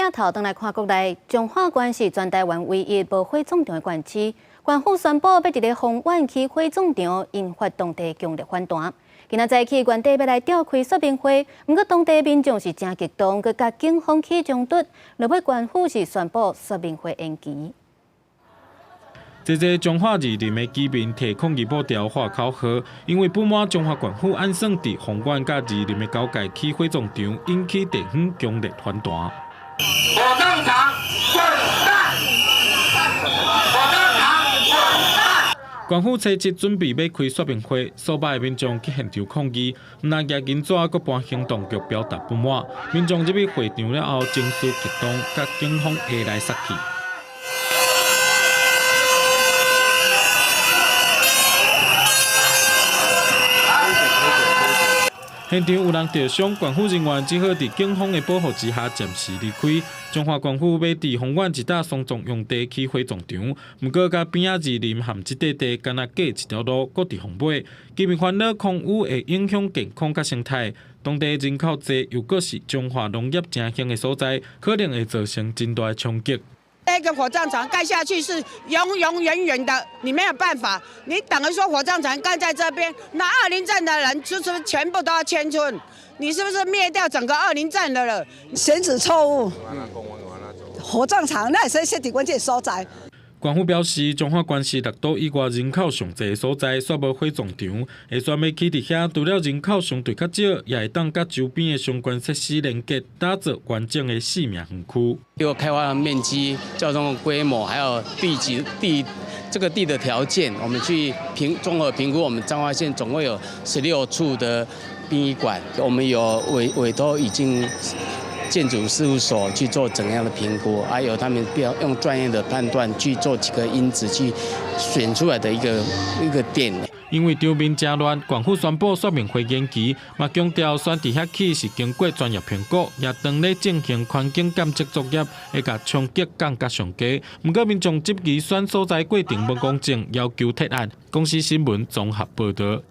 鏡頭轉來看國內，彰化縣是全台灣唯一無火葬場的縣市，縣府宣布欲佇咧豐原起火葬場，引發當地強烈反彈。今仔早起原地欲來召開說明會，毋過當地民眾是誠激動，閣佮警方起衝突，落尾縣府是宣布說明會延期。這個彰化二林的居民提抗議布條喊口號，因為不滿彰化縣府按算佇豐原佮二林的交界起火葬場，引起地方強烈反彈。火葬場滾蛋！火葬場滾蛋！縣府初七準備欲開說明會，數百个民眾去現場抗議，毋但舉銀紙，閣搬行動劇表達不滿。民眾入去會場了後，情緒激動，佮警方下來殺去。現場有人著傷，縣府人員只好佇警方的保護之下暫時離開。彰化縣府欲佇豐原一搭喪葬用地起火葬場，毋過佮邊仔二林和這塊地干焦隔一條路，閣佇風尾。居民煩惱空污會影響健康佮生態，當地人口濟，又閣是彰化農業誠興的所在，可能會造成真大的衝擊。那個火葬場蓋下去是永永遠遠的，你沒有辦法。你等於說火葬場蓋在這邊，那二林鎮的人就是全部都要遷村，你是不是滅掉整個二林鎮的了？選址錯誤，火葬場哪會使設佇阮這個所在？縣府表示，彰化縣是六都以外人口上濟的所在，煞無火葬場，下選欲起佇遐，除了人口相對較少，也會當佮周邊的相關設施連結，打造完整的四命園區。因為開發面積、交通的規模，還有地級地這個地的條件，我們去綜合評估，我們彰化縣總共有16處的殯儀館，我們有委託已經建築事務所去做怎樣的評估，還有他們必要用專業的判斷去做幾個因子去選出來的一個點。因為場面誠亂，縣府宣布說明會延期，嘛強調選佇遐起是經過專業評估，也當咧進行環境監測作業，會共衝擊降甲上低。毋過民眾質疑選所在過程無公正，要求撤案。公視新聞綜合報導。